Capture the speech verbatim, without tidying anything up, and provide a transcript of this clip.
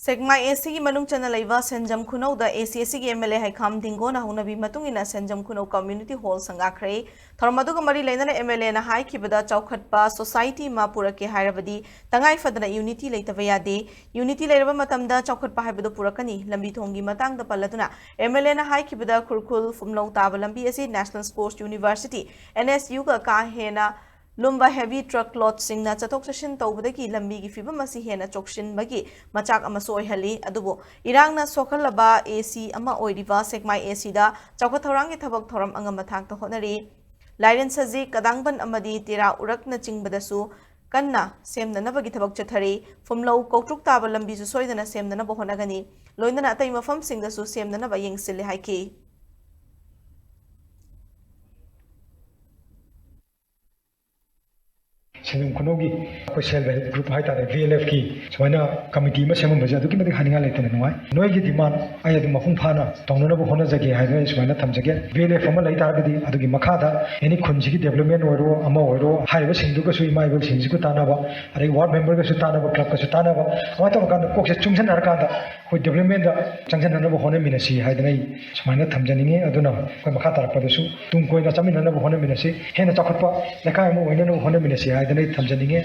ꯁꯦꯛꯃꯥꯏ ꯑꯦ ꯁꯤꯒꯤ ꯃꯅꯨꯡ ꯆꯟꯅ ꯂꯩꯕ ꯁꯦꯟꯖꯝ ꯈꯨꯅꯧꯗ ꯑꯦ ꯁꯤ ꯑꯦ ꯁꯤꯒꯤ ꯑꯦꯝ ꯑꯦꯜ ꯑꯦ ꯍꯩꯈꯥꯝ ꯗꯤꯡꯒꯣꯅ ꯍꯧꯅꯕꯤ ꯃꯇꯨꯡ ꯏꯟꯅ ꯁꯦꯟꯖꯝ ꯈꯨꯅꯧ ꯀꯝꯃ꯭ꯌꯨꯅꯤꯇꯤ ꯍꯣꯜ ꯁꯪꯒꯥꯈ꯭ꯔꯦ꯫ ꯊꯧꯔꯝ ꯑꯗꯨꯒ ꯃꯔꯤ ꯂꯩꯅꯅ ꯑꯦꯝ ꯑꯦꯜ ꯑꯦꯅ ꯍꯥꯏꯈꯤꯕꯗ ꯆꯥꯎꯈꯠꯄ ꯁꯣꯁꯥꯏꯇꯤ ꯑꯃ ꯄꯨꯔꯛꯀꯦ ꯍꯥꯏꯔꯕꯗꯤ ꯇꯉꯥꯏ ꯐꯗꯅ ꯌꯨꯅꯤꯇꯤ ꯂꯩꯇꯕ ꯌꯥꯗꯦ꯫ ꯌꯨꯅꯤꯇꯤ ꯂꯩꯔꯕ ꯃꯇꯝꯗ ꯆꯥꯎꯈꯠꯄ ꯍꯥꯏꯕꯗꯨ ꯄꯨꯔꯛꯀꯅꯤ꯫ ꯂꯝꯕꯤ ꯊꯣꯡꯒꯤ ꯃꯇꯥꯡꯗ ꯄꯜꯂꯗꯨꯅ ꯑꯦꯝ ꯑꯦꯜ ꯑꯦꯅ ꯍꯥꯏꯈꯤꯕꯗ ꯈꯨꯔꯈꯨꯜ ꯐꯨꯝꯂꯧ ꯇꯥꯕ ꯂꯝꯕꯤ ꯑꯁꯤ ꯅꯦꯁꯅꯦꯜ ꯁ꯭ꯄꯣꯔꯠꯁ ꯌꯨꯅꯤꯚꯔꯁꯤꯇꯤ, ꯑꯦꯟ ꯑꯦꯁ ꯌꯨꯒ ꯀꯥ ꯍꯦꯟꯅ ꯂꯨꯝꯕ ꯍꯦꯚꯤ ꯇ꯭ꯔꯛ ꯂꯣꯗꯁꯤꯡꯅ ꯆꯠꯊꯣꯛ ꯆꯠꯁꯤꯟ ꯇꯧꯕꯗꯒꯤ ꯂꯝꯕꯤꯒꯤ ꯐꯤꯕꯝ ꯑꯁꯤ ꯍꯦꯟꯅ ꯆꯣꯛꯁꯤꯟꯕꯒꯤ ꯃꯆꯥꯛ ꯑꯃꯁꯨ ꯑꯣꯏꯍꯜꯂꯤ꯫ ꯑꯗꯨꯕꯨ ꯏꯔꯥꯡꯅ ꯁꯣꯛꯍꯜꯂꯕ ꯑꯦ ꯁꯤ ꯑꯃ ꯑꯣꯏꯔꯤꯕ ꯁꯦꯛꯃꯥꯏ ꯑꯦ ꯁꯤꯗ ꯆꯥꯎꯈꯠ ꯊꯧꯔꯥꯡꯒꯤ ꯊꯕꯛ ꯊꯧꯔꯝ ꯑꯉꯝꯕ ꯊꯥꯛꯇ ꯍꯣꯠꯅꯔꯤ꯫ ꯂꯥꯏꯔꯦꯟ ꯁꯖꯤꯛ, ꯀꯗꯥꯡꯕꯟ ꯑꯃꯗꯤ ꯇꯦꯔꯥ ꯎꯔꯛꯅꯆꯤꯡꯕꯗꯁꯨ ꯀꯟꯅ ꯁꯦꯝꯅꯅꯕꯒꯤ ꯊꯕꯛ ꯆꯠꯊꯔꯤ꯫ ꯐꯨꯝꯂꯧ ꯀꯧꯇ꯭ꯔꯨꯛ ꯇꯥꯕ ꯂꯝꯕꯤꯁꯨ ꯁꯣꯏꯗꯅ ꯁꯦꯝꯅꯅꯕ ꯍꯣꯠꯅꯒꯅꯤ꯫ ꯂꯣꯏꯅꯅ ꯑꯇꯩ ꯃꯐꯝꯁꯤꯡꯗꯁꯨ ꯁꯦꯝꯅꯅꯕ ꯌꯦꯡꯁꯤꯜꯂꯦ ꯍꯥꯏꯈꯤ꯫ ꯁꯦꯟꯖꯝ ꯈꯨꯅꯧꯒꯤ ꯑꯩꯈꯣꯏ ꯁꯦꯜꯐ ꯍꯦꯜꯞ ꯒ꯭ꯔꯨꯞ ꯍꯥꯏꯇꯥꯔꯦ, ꯚꯤ ꯑꯦꯜ ꯑꯦꯐꯀꯤ ꯁꯨꯃꯥꯏꯅ ꯀꯃꯤꯇꯤ ꯑꯃ ꯁꯦꯝꯃꯝꯕꯁꯦ ꯑꯗꯨꯛꯀꯤ ꯃꯇꯤꯛ ꯍꯥꯏꯅꯤꯡꯉꯥꯏ ꯂꯩꯇꯅ ꯅꯨꯡꯉꯥꯏ꯫ ꯅꯣꯏꯒꯤ ꯗꯤꯃꯥꯟ ꯑꯩ ꯑꯗꯨꯝ ꯃꯄꯨꯡ ꯐꯥꯅ ꯇꯧꯅꯅꯕ ꯍꯣꯠꯅꯖꯒꯦ ꯍꯥꯏꯗꯅ ꯑꯩ ꯁꯨꯃꯥꯏꯅ ꯊꯝꯖꯒꯦ꯫ ꯚꯤ ꯑꯦꯜ ꯑꯦꯐ ꯑꯃ ꯂꯩ ꯇꯥꯔꯒꯗꯤ ꯑꯗꯨꯒꯤ ꯃꯈꯥꯗ ꯑꯦꯅꯤ ꯈꯨꯟꯁꯤꯒꯤ ꯗꯦꯕꯂꯞꯃꯦꯟ ꯑꯣꯏꯔꯣ, ꯑꯃ ꯑꯣꯏꯔꯣ, ꯍꯥꯏꯔꯤꯕꯁꯤꯡꯗꯨꯒꯁꯨ, ꯏꯃꯥ ꯏꯕꯦꯜꯁꯤꯡꯁꯤꯒ ꯇꯥꯟꯅꯕ, ꯑꯗꯩ ꯋꯥꯔꯗ ꯃꯦꯝꯕꯔꯒꯁꯨ ꯇꯥꯟꯅꯕ, ꯀ꯭ꯂꯕꯀꯁꯨ ꯇꯥꯟꯅꯕ, ꯑꯗꯨꯃꯥꯏꯅ ꯇꯧꯔꯀꯥꯟꯗ ꯀꯣꯛꯁꯦ ꯆꯨꯡꯁꯤꯟꯅꯔꯀꯥꯟꯗ ꯑꯩꯈꯣꯏ ꯗꯦꯕꯂꯞꯃꯦꯟꯗ ꯆꯪꯁꯤꯟꯅꯅꯕ ꯍꯣꯠꯅꯃꯤꯟꯅꯁꯤ ꯍꯥꯏꯗꯅ ꯑꯩ ꯁꯨꯃꯥꯏꯅ ꯊꯝꯖꯅꯤꯡꯉꯤ꯫ ꯑꯗꯨꯅ ꯑꯩꯈꯣꯏ ꯃꯈꯥ ꯇꯥꯔꯛꯄꯗꯁꯨ ꯇꯨꯡ ꯀꯣꯏꯅ ꯆꯠꯃꯤꯟꯅꯅꯕ ꯍꯣꯠꯅꯃꯤꯟꯅꯁꯤ, ꯍꯦꯟꯅ ꯆꯥꯎꯈꯠꯄ ꯂꯩꯀꯥꯏ ꯑꯃ ꯑꯣꯏꯅꯅꯕ ꯍꯣꯠꯅꯃꯤꯟꯅꯁꯤ ꯍꯥꯏꯗꯅ ꯑꯩ ꯊꯝꯖꯅꯤꯡꯉꯤ꯫